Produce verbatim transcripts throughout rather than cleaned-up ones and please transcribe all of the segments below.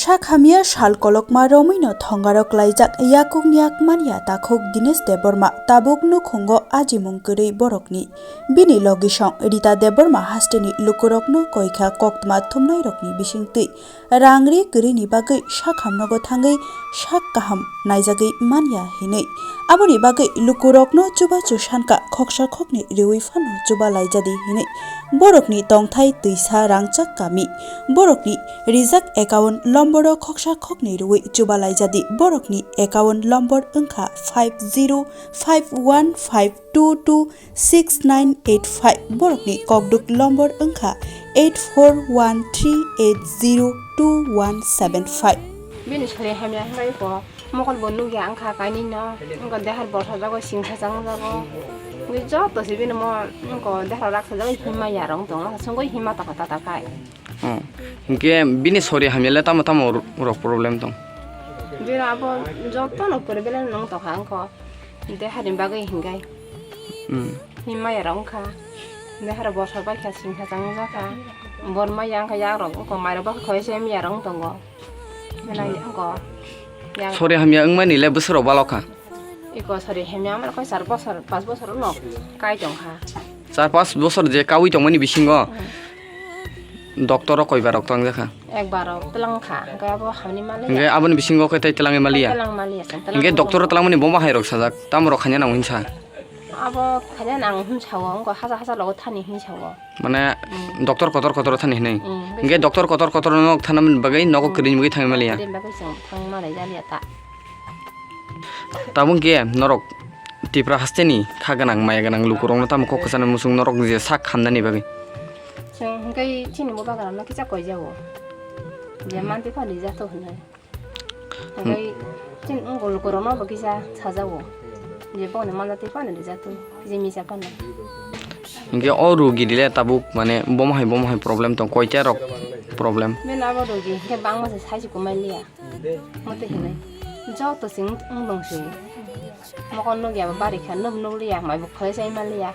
Sak hamya sal kolokma romwino thongarok laijak yakung yak manya takhuk Dinesh Debbarma tabuk nukhungo ajimung kwrwi borokni. Bini logisong Rita Debbarma hasteni lukurokno koikha koktma thumnairokni bisingtwi rang ri kwrwini bagwi sakhamnogo thangwi sak kaham naijagwi manya hinwi. Aboni bagwi lukurokno chubachu sankha khoksa khoknwi riwi phano chuba laijadi hinwi. Borokni tongthai twisa rangchak kami. Borokni rijak account lomboro khoksa khoknwi riwi chuba laijadi. Borokni account lombor wngkha five zero five one five two two six nine eight five. Borokni kokduk lombor wngkha eight four one three eight zero two one seven five. Bini sori hamya hinwi ko mokol bo nukya wngkha kainwi no, wngkha dehar borsa jago singsa chang jago. Wngwi joto se bini mo wngkha dehar raksa jago himma yarong tong songwi himma tongkha tata kai. Hmm. Hinkhe bini sori hamya le tamo tamo rok problem tong? Bini abo joto no pore bele nong tongkha wngkha. Dehani bagwi hingai. Hmm. Himma yarok wngkha. Dehara borsa baikha singsa chang jakha. Borma yang kha yakrok wngkha mairok bakha khoi se himya yarok wng tongo. Belai wngkha. Yang sori hamya wngmani le bwswk rok balokha? Iko sori hamya wngmani koi char bosor, pas bosor wngno kai tongkha. Char pas bosor je kaui tongmani bisingo Hmm. Doctor o koi barok tong jakha? Ekbar o twlang kha, hwnkhe abo hamni maliya. Hwnkhe aboni bisingo khe tei twlangwi maliya? Twlang maliya, chwng twlang Hwnkhe maliya. Doctor o twlangmani bomo hai rok sajak, tamo rok khaina nang hinsa? Abo khaina nang hinsa o, wngkha hasa hasa logo thani hinsa o. Mane Hmm. Doctor kotor kotor thani hinwi? Hmm, Hwnkhe doctor kotor kotor no thanamani bagwi nogo Hmm. kwrwini bagwi thangwi maliya? Kwrwini bagwi chwng thangwi malai jaliya ta. Tabuk khe norok Tipra hasteni kha gwnang, maya gwnang lukurokno tamo kok kwchani muchung norok je sak hamnani bagwi? Chwng hwnkhe chini bo bagrano kisa koijago. Je Hmm. manti phano rijato hwnwi. Hmm. Hwnkhe chini uncle lukurokno bo kisa sajago. Je boni manjatwi phano rijato, je misa phano. Hwnkhe o rugi dile tabuk mane bomo hai bomo hai problem tong, koita rok problem? Bini abo rugi hwnkhe bangma se saisi kumai liya. Mote hinwi joto chwng wng tong se. Mokol nukya bo bari kha, nuk nuk liya, mai bo khwlai sai man liya.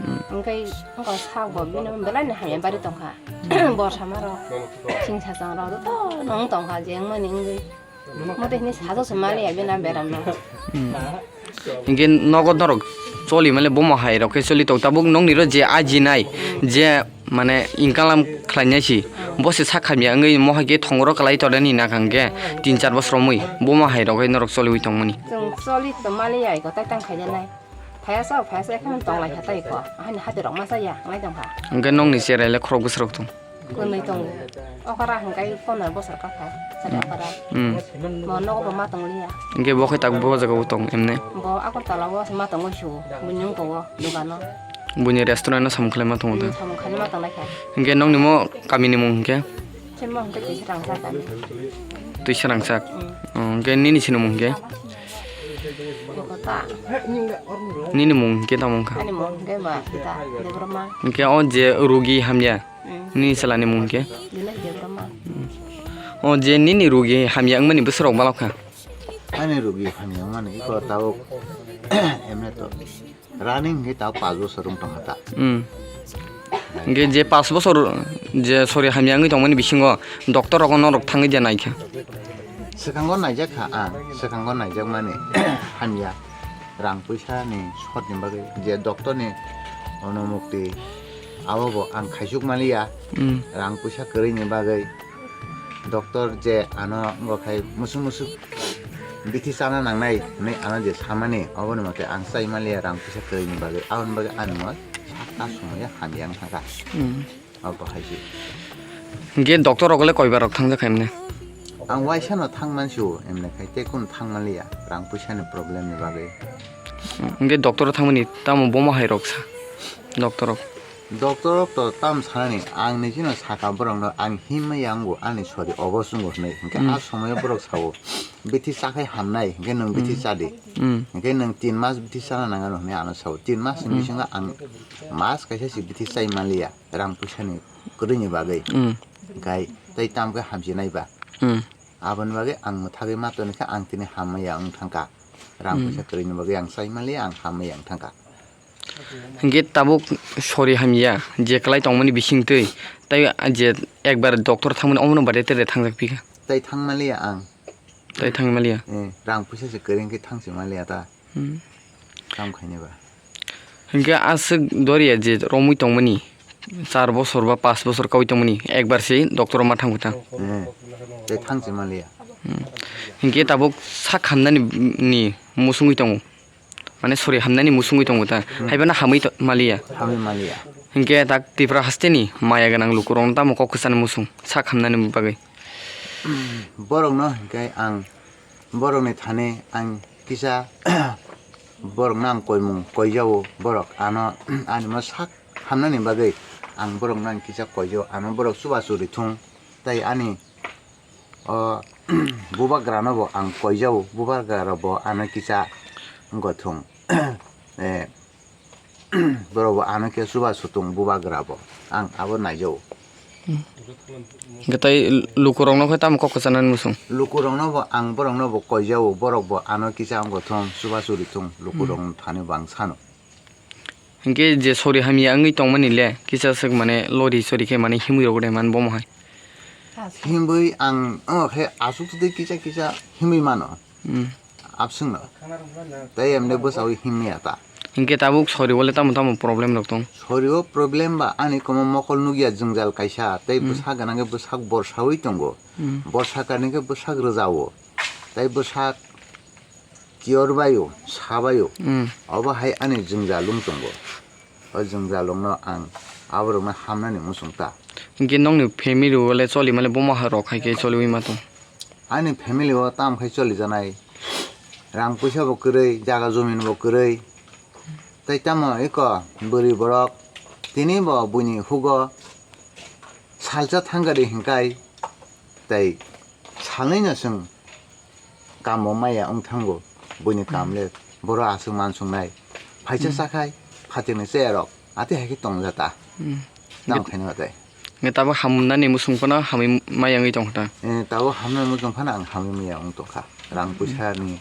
Hmm. Hwnkhe wngkha sak bo bini belai no hamya bari tongkha. Borsa ma rok, singsa chang rok joto no wng tongkha je wngmani wngwi. Mote hinwi sajo se man liya bini beram no. Hmm. Hinkhe nogo norok choli male bomo hai rok khe choli tong tabuk nokni ro je ajinai je mane income khlainai si, bo se sak hamya wngwi mohai khe thongoro kwlai todani nakha hwnkhe tin char bosor romwi bomo hai rok hai norok choliwi tongmani. Chwng choli tong maliya iko tai tang khaina nai. Phaya sa, phaya sa, ekhan tong lai kha tai iko. Ahani hati rok ma saya, ngai tong kha. Hwnkhe nokni cherai le khorok bwswk rok tong? Kwnwi tongo. Okra hwnkhe poner bosor kakha, chari okra. Hmm. Mo nogo bo ma tong liya. Hwnkhe bo khe tak bo jaga o tong emne? Bo Agartala o ma tongo su, buini wng tongo dogano. Buini restaurant o samung khlai ma tongo ta? Hmm, samung khlai ma tong lai kha. Hwnkhe nokni mo kami ni mung hwnkhe? Chini mo hwnkhe Twisarangchak kami. Twisarangchak. Hmm. Oh, hwnkhe nini sinimung hwnkhe? Iko ta. Nini mung hwnkhe tamo wngkha? Ani mung hwnkhe ba Rita Debbarma. Hwnkhe o je rugi hamya? Hmm. Nini chwlani mung hwnkhe? Dinesh Debbarma. O je nini rugi hamya wngmani bwswk rok balok kha? Ani rugi hamya wngmani iko tabuk emne to running hwnkhe tabuk pash bosor wng tongkha ta. Hmm. Hwnkhe je pash bosor je sori hamya wngwi tongmani bisingo doctor rogo norok thangwi de naikha? Swkango naijak kha ang, swkango naijakmani hamya. Rang puisa ni short ni bagwi je doctor ni onumukti abo bo ang khaisuk maliya. Hmm. Rang puisa kwrwi ni bagwi doctor je ano wngkha khai musuk musuk bithi chana nangnai hinwi ano je samani oboni mote ang chai maliya rang puisa kwrwi ni bagwi aboni bagwi ani mo sakta sumoya hamya wng thangkha. Hmm. Abo hai se. Hwnkhe doctor rok le koi bar rok thang jak kha emne? Ang waisa no thang man sio emne khai tei kunu thang man liya rang puisa ni problem ni bagwi. Hwnkhe doctor o thangmani tamo bomo hai rok sa doctor rok? Doctor rok to tam sanani ang ni chino saka borok no ang himma yango ani sori obo chungo hinwi hwnkhe Hmm. a somoyo borok sao bithi chakhai hamnai hwnkhe nwng bithi Hmm. chadi Hmm. hwnkhe nwng tin mas bithi chana nangano hinwi ano sao tin mas ni Hmm. bisingo ang mas kaisa se bithi chai man liya. Rang puisa ni kwrwi ni bagwi Hmm. gai tei tam khe hamchinai ba Hmm. aboni bagwi ang mwthagwi ma toni khe ang tini hamya wng thangkha rang Hmm. puisa kwrwi ni bagwi ang chai maliya ang hamya wng thangkha. Hwnkhe tabuk sori hamya je kwlai tongmani bisingtwi tei je ekbar doctor thangmani omono bade tere thangjak phi kha. Tai thang maliya ang. Tai thang maliya? Eh, rang puisa se kwrwi hwnkhe thang se maliya ta. Hmm. Kam khaini ba. Hwnkhe aswk doriya je romwi tongmani, char bosor ba pas bosor kaui tongmani, ekbar se doctor o ma thangwi thang. Eh, tai thang se maliya. Hmm. Hwnkhe tabuk sak hamnani ni musungwi tongo. Mane sori hamnani musungwi tongo ta. Hmm. Haiphano hamwi to-, maliya. Hamwi maliya. Hinkhe tak Tripura hasteni maya gwnang lukurokno tamo kok kwchani musung sak hamnani bagwi. Borokno hinkhe ang borokni thani ang kisa borokno ang koimung koijao borok ano ani mo sak hamnani bagwi ang borokno ang kisa koijao ano borok chubachu rithung tei ani O bubagrano bo ang koijao, bubagra bo ano kisa wngkha thung. Eh, borok bo ano khe chubachu thung bubagra bo. Ang abo naijao. Hwnkhe tei lukurokno khe tamo kok kwchanani muchung? Lukurokno bo ang borokno bo koijao, borok bo ano kisa wngkha thung, chubachu rithung, lukurokno thani bo ang sano. Hinkhe je sori hamya wngwi tongmani le, kisa swk mane lori sori khe mane himwi rok de man bomo hai. Himwi ang, oh, khe aswk twi kisa kisa himwi mano. Hmm. Abswkno. Tei emde bwsawi himya ta. Hinkhe tabuk sori o le tamo tamo problem rok tong? Sori o problem ba ani komo mokol nukya jwngjal kaisa, tei Hmm. bwsa gwnang khe bwsak borsawi tongo. Hmm. Borsa kani khe bwsak rwjao. Tei bwsak kiyor baio, sa baio. Hmm. Obo hai ani jwngjal wng tongo. O jwngjal wngno ang aborokno hamnani muchung ta. Hinkhe nokni family o le choli male bomo hai rok hai khe choliwi ma tong? Ani family o tam khai choli janai. Rang puisa bo kwrwi, jaga jomin bo kwrwi. Tei tamo eko bwrwi borok tini bo buini hugo salsa thangkari hinkai tei salnwi no chwng kamo maya wng thango, buini kam Hmm. le boro aswk man sungnai. Phaisa Hmm. sakhai, phatirni chaya rok, ati hai khe tong jata. Hmm. Tam khaino tei. Nge tabuk hamnani muchung phano hamwi maya wngwi tong kha ta? Eh, tabuk hamnani muchung phano ang hamwi maya wng tong kha, rang Hmm. puisa ni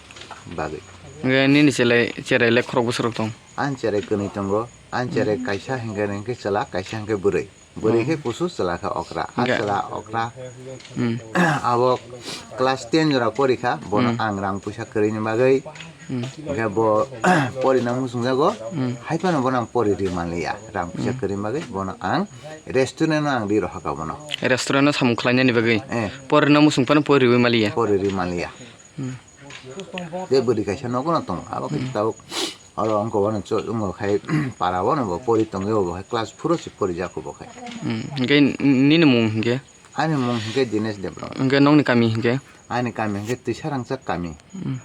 bagwi. Nge nini chele-, cherai le khorok bwswk rok tong? Ani cherai kwnwi tongo, ani cherai Hmm. kaisa hinkhe, hinkhe chwla, kaisa hinkhe bwrwi. Bwrwi Hmm. khe kusu chwla khe okra. A Hwnkhe chwla okra. Hmm. Abo class ten jora pori kha, bono Hmm. ang rang puisa kwrwini bagwi. Hmm. Hwnkhe bo porina muchungjago. Hmm. Hai phano bono ang pori ri manliya. Rang puisa Hmm. kwrwini bagwi bono ang restaurant o ang ri rohor kha bono. Restaurant o samung khlainani bagwi. Eh. Porina muchung phano pori riwi manliya. Pori ri manliya. Hmm. Tei bwrwi kaisa nogo no tongo. Abo khe Hmm. tabuk oro wngkha bono cho-, wngkha khai para bono bo pori tongwi bo khai class four o se pori jako bo khai. Hmm. Hwnkhe nini mung hwnkhe? Ani mung hwnkhe Dinesh Debbarma. Hwnkhe nokni kami hwnkhe? Ani kami hwnkhe Twisarangchak kami. Hmm.